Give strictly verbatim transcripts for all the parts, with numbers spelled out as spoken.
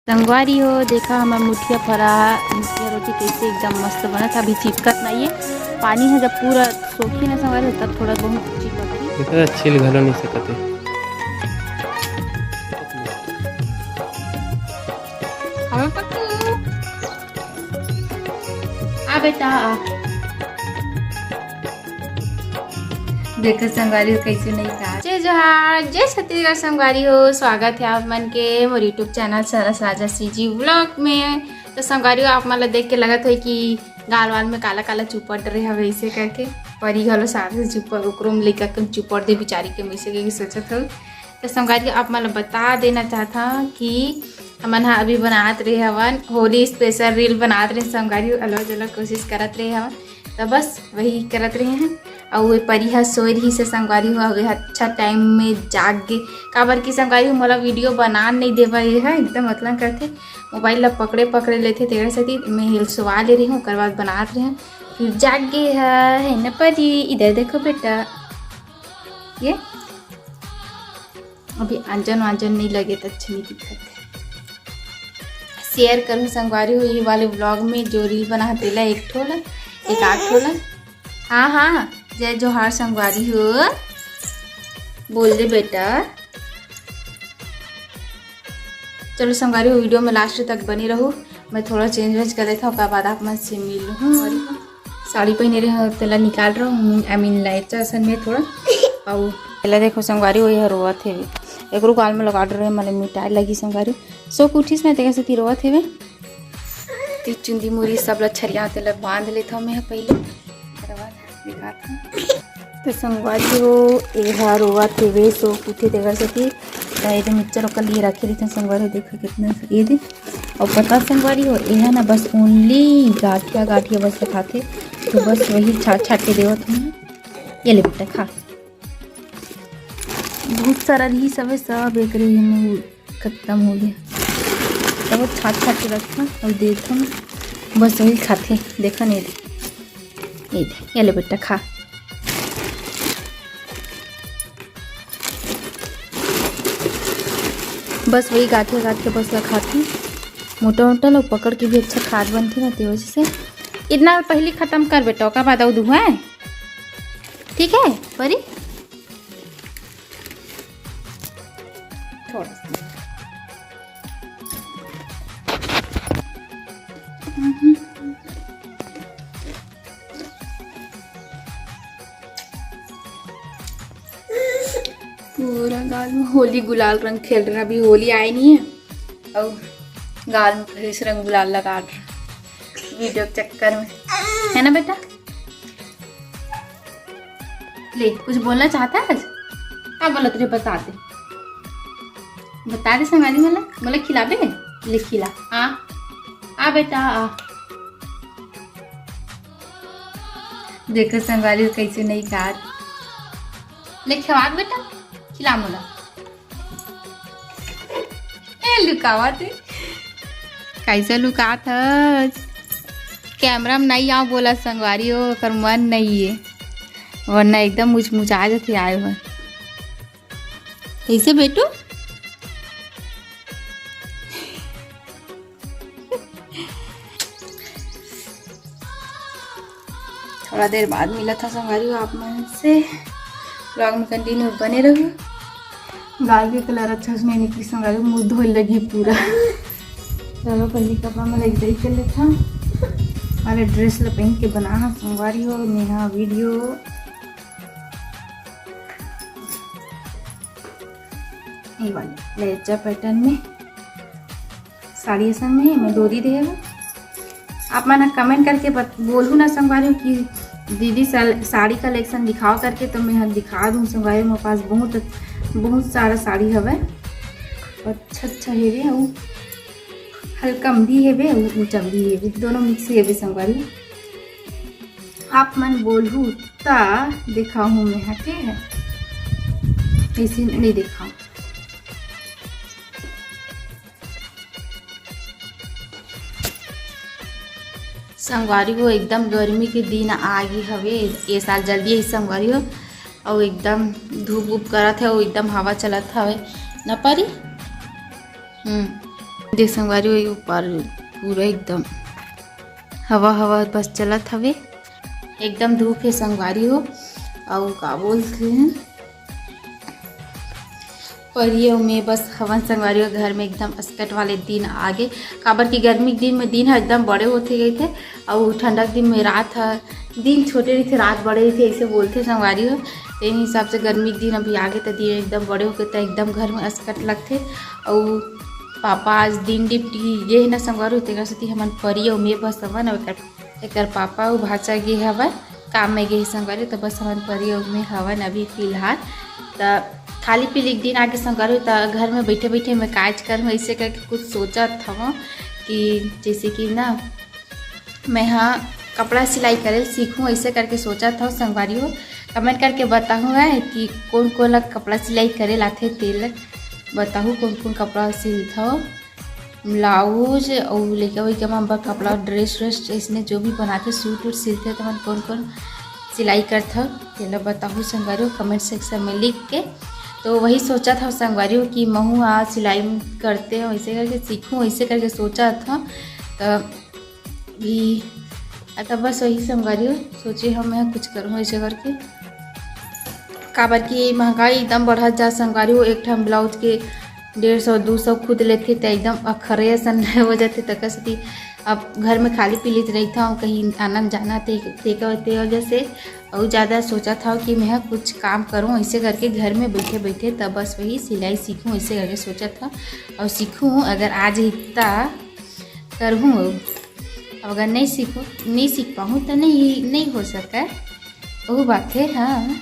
संगवारी हो, देखा हमर मुठिया फरा, मुठिया रोटी कैसे एकदम मस्त बनत हे। अभी चिपकत नहीं है, पानी है जब पूरा सोखी ना संगवारी हो, तब थोड़ा बहुत चिपकही। देखा छिल घलो नहीं सकत है। आ बेटा, आ। देखो संगवारी हो कैसे नहीं था। जय जोहार, जय छत्तीसगढ़ संगवारी हो, स्वागत है आप मन के मोर YouTube चैनल सरस राजा CG vlog में। तो संगवारी हो, आप मन ला देख के लगत होई कि गाल वाल में काला काला चुपड़ रहे हवे, ऐसे करके परी घलो साथ से चुपड़, ओकरो में लइका के चुपड़ दे बिचारी के, वैसे करके सोचत हो। तो संगवारी हो, आप मन ला बता देना चाहत हूँ कि हमन हा अभी बनात रहे हवन होली special reel बनात रहे संगवारी हो, अलग अलग कोशिश करत रहे हवन। तो बस वही करत रहे हैं। अउ ये परी ह सोए रही से संगवारी हो, अउ ये अच्छा टाइम में जाग गे, काबर कि संगवारी हो मोला वीडियो बनान नहीं देवा, ये ह एकदम अतलन करथे, मोबाइल ला पकड़े पकड़े लेथे, तेकर सेती मैं हिल सोवा ले रही हूँ, ओकर बाद बनात रहे हूँ। फिर जाग गे ह, है न परी? इधर देखो बेटा, ये अभी आंजन वांजन नहीं लगे तो अच्छा नहीं दिखत है। शेयर करूँ संगवारी हो ये वाले vlog में, जो reel बना हे तेला एक ठो ला, एक आध ठो ला। हाँ हाँ, जय जोहार संगवारी हो, बोल दे बेटा। चलो संगवारी हो, वीडियो में लास्ट तक बने रहू, मैं थोड़ा चेंज वेंज कर लेता हूँ, ओकर बाद आप मन से मिलूँ। साड़ी पहने रहे हो, तेला निकाल रहा हूँ, I mean, लाइचा असन में थोड़ा। अउ तेला देखो संगवारी, वही रोवत हेवे, एकरो गाल में लगा डरे, मले मिटाए लगी संगवारी। सो के उठिस ना, तेकर सेती रोवत हेवे। ती चुंदी मुरी सब ला छरिया, तेला बांध लेथव मैं ह पहिले, ओकर बाद दिखात हूँ। तो संगवारी हो, एहा रोवत हेवे, सो के उठे तेकर सेती। तो ये दे मिक्सचर ओकर लिए रखे रहिथन संगवारी हो, देखो कितना, ये दे। अउ पता संगवारी हो, एहा ना बस only गाठिया गाठिया बस खाथे, तो बस वही छाट छाट के देवत हूँ। ये ले बेटा खा, बहुत सारा रही सबे, सब एकरे में खत्म हो गया। तब वो छाट छाट के रखा और देखो ना, बस वही खाथे। देखा नहीं, ये दे, ये ले बेटा खा। बस वही गाठिया गाठिया बस ला खाथे, मोटा मोटा लोग पकड़ के भी अच्छा खाद बनथे ना, ते वजह से। इतना पहली खत्म कर बेटा, ओकर बाद अउ दुहा है, ठीक है परी? थोड़ा सा। पूरा गाल में होली गुलाल रंग खेल रहा, अभी होली आए नहीं है और गाल में फिर से रंग गुलाल लगा रहा वीडियो के चक्कर में, है ना बेटा? ले, कुछ बोलना चाहता है आज? का बोलत रे, बता दे, बता दे संगवारी, मोला, मोला खिलाबे? ले खिला, आ, आ बेटा, आ। देखो संगवारी कैसे नहीं खात। ले खिला बेटा, खिला मोला। ए, लुकावत हे। कैसे लुकात हस? कैमरा में नहीं आओ बोला संगवारी हो, ओकर मन नहीं है, वरना एकदम मुचमुचा जथे आए हुए। कैसे बेटू? थोड़ा देर बाद मिला था संगवारी हो आप मन से, vlog में continue बने रहू। गाल के कलर अच्छा से नहीं निकली संगवारी हो, मुंह धोए लगी पूरा। चलो पहले कपड़ा में लग जाई कर लेता हूँ। अरे ड्रेस ला पहन के बना हा संगवारी हो, नेहा वीडियो। ये वाली लेचा पैटर्न में साड़ी असन में मैं डोरी दे हूँ। आप मन कमेंट करके बत-, बोलू ना संगवारी हो कि दीदी सा-, साड़ी कलेक्शन दिखाओ करके, तो मैं ह दिखा दूँ संगवारी हो। मोर पास बहुत, बहुत सारा साड़ी हवे, अच्छा अच्छा हेवे, अउ हल्का में भी हेवे, अउ ऊंचा में भी हेवे, दोनों मिक्स हेवे संगवारी हो। आप मन बोलहू ता दिखाहूँ मैं ह, ठीक है, ऐसे नहीं दिखाऊँ। संगवारी हो, एकदम गर्मी के दिन आ गे हवे, ये साल जल्दी ही संगवारी हो, अउ एकदम धूप उप करत हे, अउ एकदम हवा चलत हवे न परी। हम्म, देख संगवारी हो, ये ऊपर पूरा एकदम हवा हवा बस चलत हवे, एकदम धूप हे संगवारी हो। अउ का बोलथे, परी अउ मैं बस हवन संगवारी हो घर में। एकदम अस्कट वाले दिन आगे, काबर कि गर्मी के दिन में दिन ह एकदम बड़े होथे गइथे, अउ ठंडा के दिन में रात ह, दिन छोटे रहिथे, रात बड़े रहिथे, ऐसे बोलथे संगवारी हो। तेन हिसाब से गर्मी के दिन अभी आगे, त दिन एकदम बड़े होके त एकदम घर में अस्कट लगथे। अउ पापा आज दिन डिप्टी गे हे ना संगवारी हो, तेकर सेती हमन परी अउ मैं बस हवन। अउ एकर, एकर पापा अउ भांचा गे हवय, काम में गे हे संगवारी, त बस हमन परी अउ मैं हवन अभी फिलहाल। त खाली पीली के दिन आगे संगवारी हो, त घर में बैठे बैठे मैं काज करहूँ, ऐसे करके कुछ सोचत हवं कि जैसे कि ना मैं ह कपड़ा सिलाई करे सीखूँ, ऐसे करके सोचत हव संगवारी हो। कमेंट करके बताहू है कि कौन कौन ला कपड़ा सिलाई करे लाथे, तेल बताहू कौन कौन कपड़ा सिलथव, ब्लाउज अउ लइका वइका मन बर कपड़ा, ड्रेस व्रेस, इसने जो भी बनाथे, सूट वूट सिलथे, तो मन कौन कौन सिलाई करथव, तेला बताहू संगवारी हो कमेंट सेक्शन में लिख के। तो वही सोचत हव संगवारी हो कि महू आज सिलाई करते हो, ऐसे करके सीखूँ, ऐसे करके सोचत हव। तो भी, अ, त बस वही संगवारी हो, सोचे हव मैं कुछ करूँ ऐसे करके, काबर कि महंगाई एकदम बढ़त जा संगवारी हो। एक ठन ब्लाउज के डेढ़ सौ, दू सौ खुद लेथे, त एकदम अखरे असन हो जाथे। त कस कि अब घर में खाली पीली रहिथव, कहीं आना जाना, ते, ते, ते वजह से अउ ज़्यादा सोचत हव कि मैं कुछ काम करूँ, ऐसे करके घर में बैठे बैठे, त बस वही सिलाई सीखूँ, ऐसे करके सोचत हव। अउ सीखूँ, अगर आ जही त करहूँ, अब अगर नहीं सीखो, नहीं सीख पाहूँ, तो नहीं, नहीं हो सके, वो बात है। हाँ,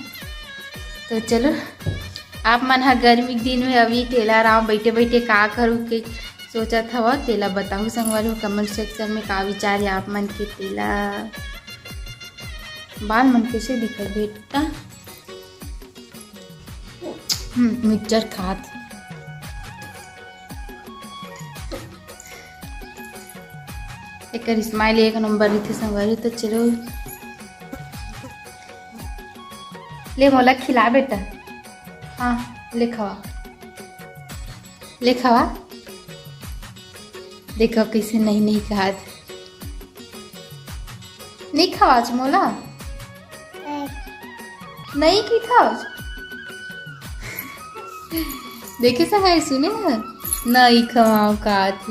तो चलो, आप मन ह गर्मी के दिन में अभी ठेला राम बैठे बैठे का करूँ के सोचत हव, तेला बताहू संगवारी हो कमेंट सेक्शन में, का विचार है आप मन के, तेला। बाल मन कैसे दिखत बेटा? हम्म, मिक्सचर खात। एकर स्माइल एक नंबर रहिथे संगवारी। तो चलो, ले मोला खिला बेटा। हाँ, ले खवा, ले खवा। देखो कैसे नहीं नहीं खात। नहीं खवाच मोला? नहीं की खाच? देखे संगवारी, सुने ना, नहीं खवाओ खात।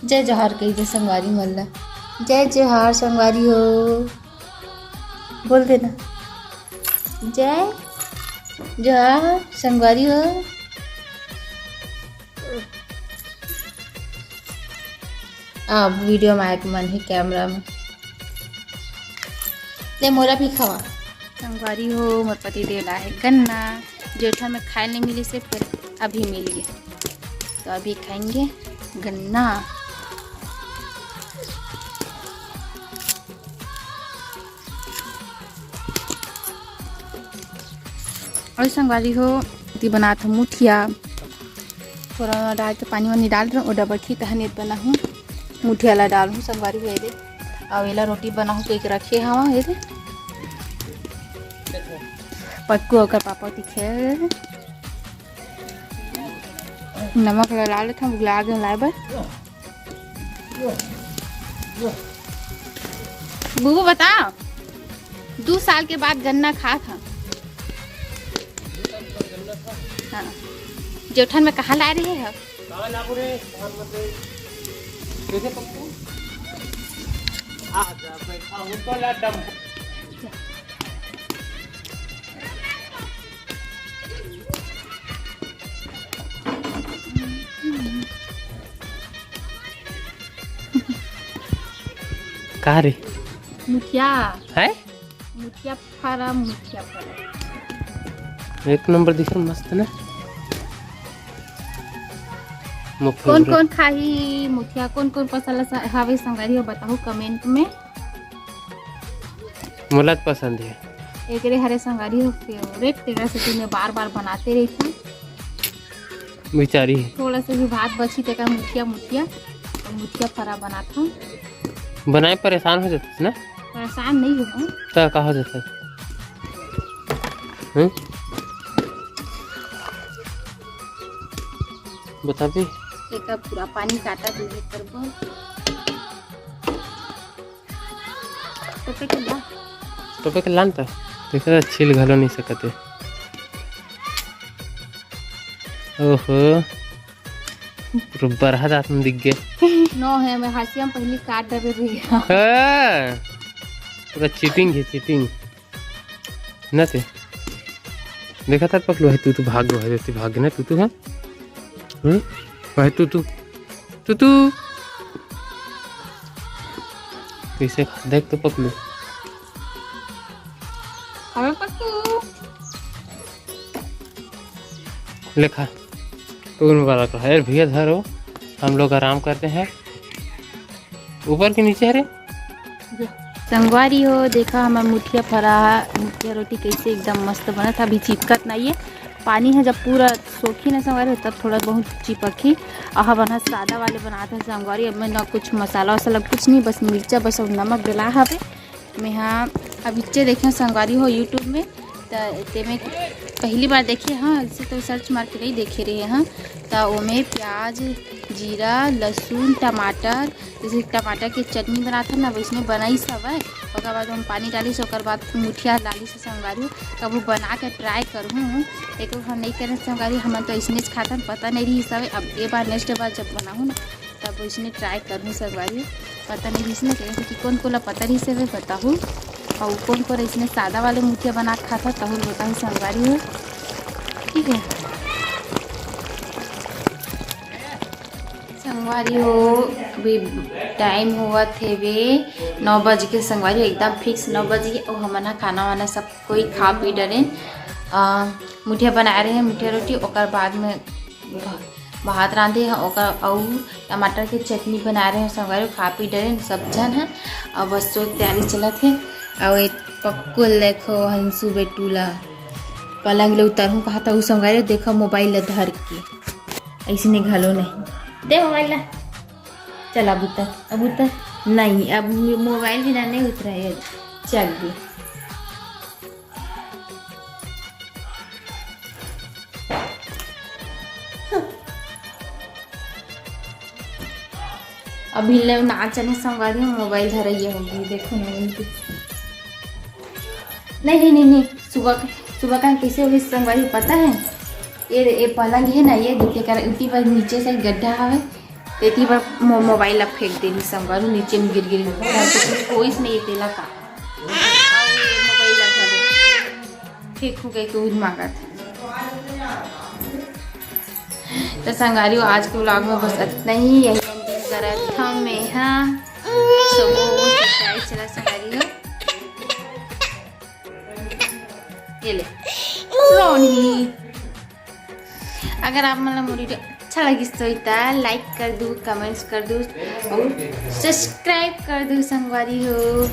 जय जोहार कही दे संगवारी मन ला। जय जोहार संगवारी हो, बोल देना, जय जोहार संगवारी हो। अब वीडियो में आए के मन है, कैमरा में। ले मोला भी खवा। संगवारी हो, मोर पति देव लाए हे गन्ना, जेठा में खाए नहीं मिली से, फिर अभी मिल गए, तो अभी खाएंगे गन्ना। और संगवारी हो, ती बनात हो मुठिया, थोड़ा डाल के पानी वानी डाल दो, और डबल खी तहन ये बनाहूँ, मुठिया ला डालहूँ संगवारी हो। ये दे, और एला रोटी बनाहूँ, तो एक रखे हवा, ये दे पक्कू, ओकर पापा दिखे, नमक ला डाल देथन, उगला के लाए बर। बुबू बता, दू साल के बाद गन्ना खात हन। हाँ। जेठन में कहाँ लाए रहे हो? का रे? मुठिया। है? मुठिया फारा, मुठिया फारा। एक नंबर दिखे, मस्त ना। कौन कौन खाही मुठिया, कौन कौन पसंद हवे संगवारी हो, बताओ कमेंट में। मोला तो पसंद है। एकरे हरे संगवारी हो फेवरेट, तेरा से मैं बार बार बनाते रहती हूँ। बेचारी। थोड़ा सा भी भात बची तेकर मुठिया, मुठिया, तो मुठिया फरा बनात हूँ। बनाए परेशान हो जाते ना? परेशान नहीं हो। तो का हो जाता? हम्म? बताबे। एकर पूरा पानी काटा दीजिए करबो। टोपे के ला। टोपे के लान त। देख, छील घलो नहीं सकते। ओहो, पूरा बरहा दांत में दिख गए। नो है, मैं हाशिया में पहली काट डरे भैया। हाँ, पूरा चीटिंग है, चीटिंग। ना ते। देखा था पकलू है, तू तो भाग गो है, तू भाग ना, तू तो है। हम्म? भाई तू, तू। तू, तू। कैसे खा? देख तो पकलू। अबे पकलू। ले खा। तू वाला तो है भैया, धरो। हम लोग आराम करते हैं। ऊपर के नीचे है रे। संगवारी हो, देखा हमर मुठिया फरा, मुठिया रोटी कैसे एकदम मस्त बनत है, अभी चिपकत नहीं है। पानी है जब पूरा सोखी ना संगवारी हो, तब थोड़ा बहुत चिपकी। अहा बना सादा वाले बनात है संगवारी। अब मैं ना कुछ मसाला वसाला कुछ नहीं, बस मिर्चा बस और नमक डला हवे। मैं हाँ अब इच्चे देखे संगवारी हो YouTube में, त तेमे पहली बार देखे हाँ, ऐसे तो सर्च मार के नहीं देखे रहे हाँ। त ओमे प्याज, जीरा, लहसुन, टमाटर, जैसे टमाटर के चटनी बनात है ना, वैसने बनाई सब है। ओकर बाद हम पानी डाली से, ओकर बाद मुठिया डाली से संगवारी। कबू बना के ट्राई करहूँ, एक हम नहीं करें संगवारी, हमन तो ऐसने खाथन, पता नहीं रही सब। अब ये बार नेक्स्ट बार जब बनाहूँ ना, तब वैसने ट्राई करहूँ संगवारी। पता नहीं रहिस ना, कहे कि कौन कोला पता रहिस हवे बताहू, और कौन कोला इसने सादा वाले मुठिया बना के खाता, तहू बताहू संगवारी हो। ठीक है संगवारी हो, अभी टाइम होवत हेवे नौ बज के संगवारी, एकदम फिक्स नौ बज के। और हमन ह खाना वाना सब कोई खा पी डरेन। अ, मुठिया बनाए रहे, मुठिया रोटी, ओकर बाद में भ-, भात रांधे ह, ओकर अउ टमाटर के चटनी बनाए रहे ह संगवारी, खा पी डरेन सब झन ह। अब बस तैयारी चलत हे। अउ एक पक्कू ल देखो हंसू बेटू ला पलंग ले उतरहूँ कहा था उ संगवारी, देखो मोबाइल ल धर के ऐसने घलो नहीं दे मोबाइल ला। चल अब उतर, अब उतर। नहीं, अब मोबाइल बिना नहीं उतरा है। चल दे। अभी ले नाचने संगवारी हो, मोबाइल धरैया होगी, देखो ना उनकी। नहीं, नहीं, नहीं, नहीं, सुबह, सुबह का कैसे होगी संगवारी पता है? ये, ये पलंग है ना, ये देखिए कर इतनी बार नीचे से गड्ढा हवे, तेती बार मो-, मोबाइल ला फेंक देनी संगवारी, नीचे में गिर गिर कोई इसमें ये तेला का। अउ ये मोबाइल ला धर दे। फेंकू कहिके उद मांगत। तो संगवारी हो, आज के vlog में बस इतना ही। यही ending करत हूँ मैं, हाँ। So, वो चाय चला संगवारी हो। ये ले। रोनी। अगर आप मन ला मोर video अच्छा लगिस तो इता like कर दू, comments कर दू और subscribe कर दू संगवारी हो।